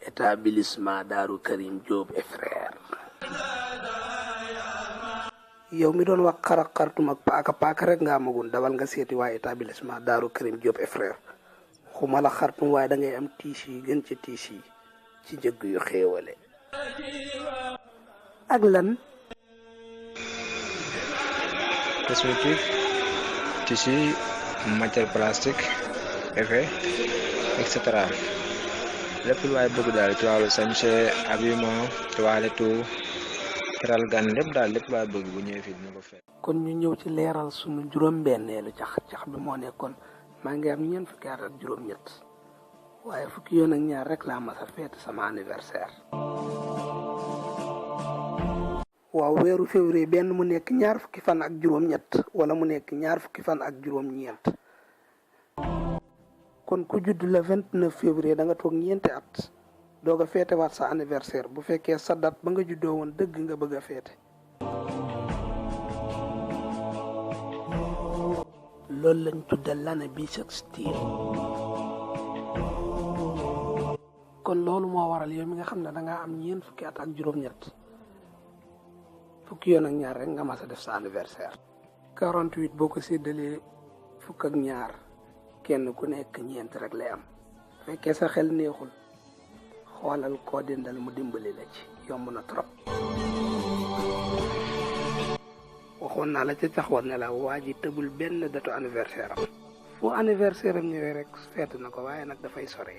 établissement Daaru Karim Diop et frère. yow mi doon wax xartum ak paaka rek nga amagun dawal nga seeti waa établissement Daaru Karim Diop et frère xuma la xartum waaye da ngay am tiis yi gën ci tiis yi ci njëgg yu xéewale. ak lan. cosmétique, tissu, matière plastique, effet, etc. lépp lu waay bëgg daal ci wàllu sañse habillement toilette teral gan lépp daal lépp lu waay bëgg bu ñëwee fii dina ko fekk. kon ñu ñëw ci leeral sunu juróom-benneelu cax bi moo nekkoon maa ngi am ñeent fukki at ak juróom-ñett waaye fukki yoon ak ñaar rek laa mas a feete sama anniversaire. waaw weeru février benn mu nekk ñaar fukki fan ak juróom-ñett wala mu nekk ñaar fukki fan ak juróom-ñeent. kon ku judd le 29 février da nga toog ñeenti at doog a feetewaat sa anniversaire bu fekkee sa date ba nga juddoo woon dëgg nga bëgg a feete. loolu lañ tudde l'année bissextile. kon loolu moo waral yow mi nga xam ne da ngaa am ñeent fukki at ak juróom-ñett fukki yoon ak ñaar rek nga mas a def sa anniversaire. 48 boo ko séddalee fukk ak ñaar kenn ku nekk ñeent rek lay am. fekkee sa xel neexul xoolal koo dendal mu dimbali la ci yomb na trop. waxoon naa la ca taxawoon ne la waa ji tëbul benn datu anniversaire am. fu anniversaire am ñëwee rek feet na ko waaye nag dafay sore.